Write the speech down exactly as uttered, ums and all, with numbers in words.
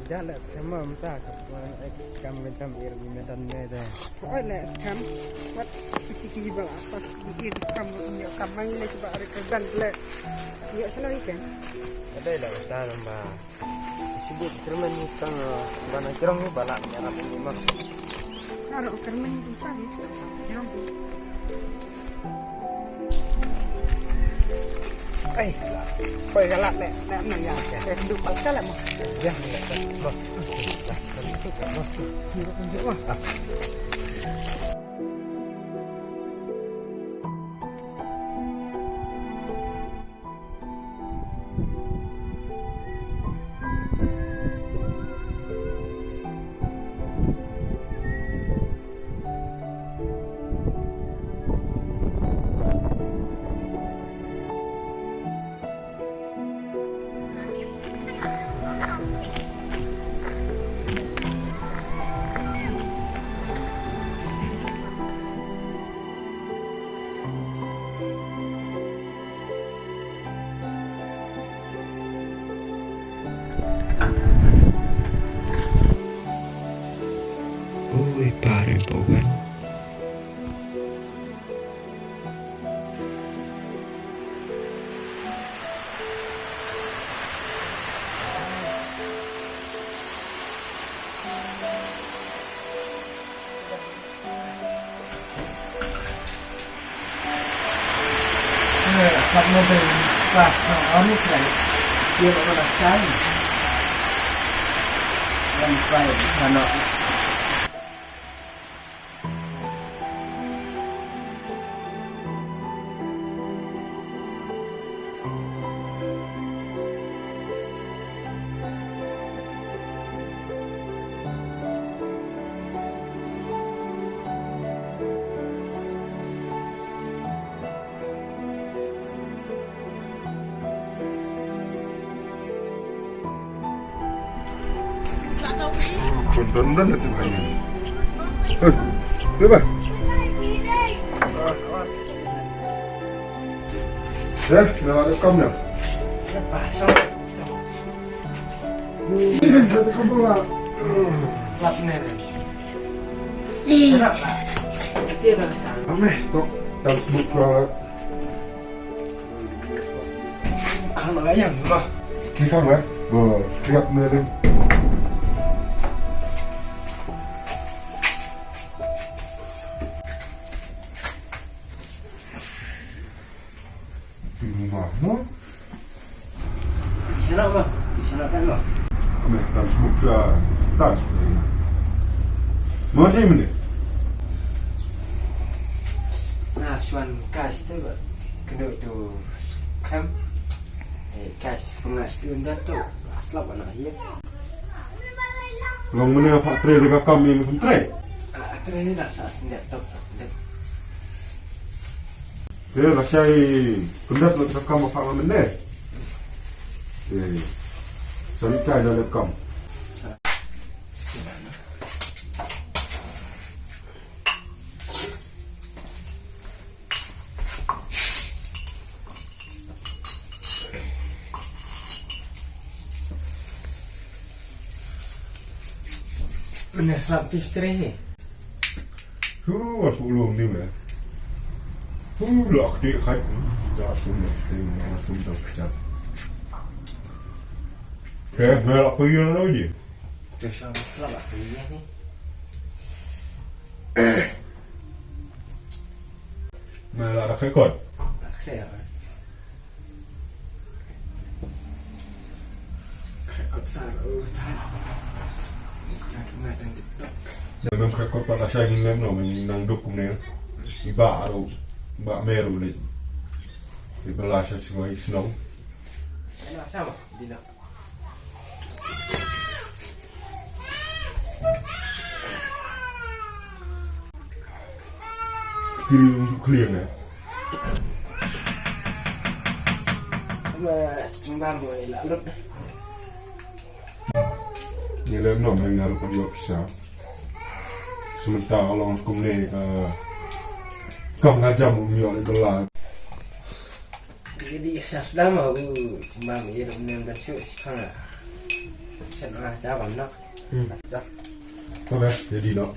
Ja le skhem ma mynta ka, wa, eh, kam ka jam ir mi medan me de. Oi le skhem. Wat ki ki ba la pas ir kam, yo kam mang le ba re ka dan le. Yo sana weekend. Ada le ta lamba. Sibuk kyrmen ni skang, eh, bana kirong ni bala ni arap ni ma. Aro kyrmen ni ta ni kirong. Ai, koi galak le, le nang ya. Eh, du pat kala mo. Ya, ya, mo. Ui, pare bogan. Kontan dan itu kayaknya. Eh, berapa? Eh, nggak ada kamnya. Slap ne re. Ame, tok, tang sibuk keluar. Khang la yang ma. Ki khang la. Bo, siap ne re. Di rumah, no? Di sana, Bang. Di sana kan, Bang. Ame, tan sibuk sa tan. Mau sih, mending? Nah, suan kas tu, Bang. Kena tu kam. Eh, kas pengas tu nda tu. Aslap anak ya. Long mene apa tre de ka kam yang tre? Ah, tre ni dah sa sendiri tu. Dep. Te, la shai pyndat la ka kam apa la mende. Te, shai kai la le kam. Mene slap tif tre he. Hu, wa su lum ni me. Hu, lok ti khai. Ja sum, ja sum, ja sum, ja sum. Ke, me lok ko yun lo ji. Te sa slap ko yun ni. Me la da khai kot. Da khai. Krekot sar, oh, tai. Krekot ngai tang TikTok. Da mem krekot pat la shai ngin mem no, ngin nang duk kumne. I ba ru, ba me ru le. I ba la shai sngoi snow. Ena sama, dina. Kiri ung ju kliang eh. Ba, chumba mo ila lut. Ni lem no, me ngar ko yo pisa. Sementara long kumne ka kam ngajam ung yo le dola. Jadi, sa sdama u, chumba mi, ya, dong nem dan siu, sipang, ah. Sen a cha bam nok. Hmm. Cha. Ko me, ya di nok.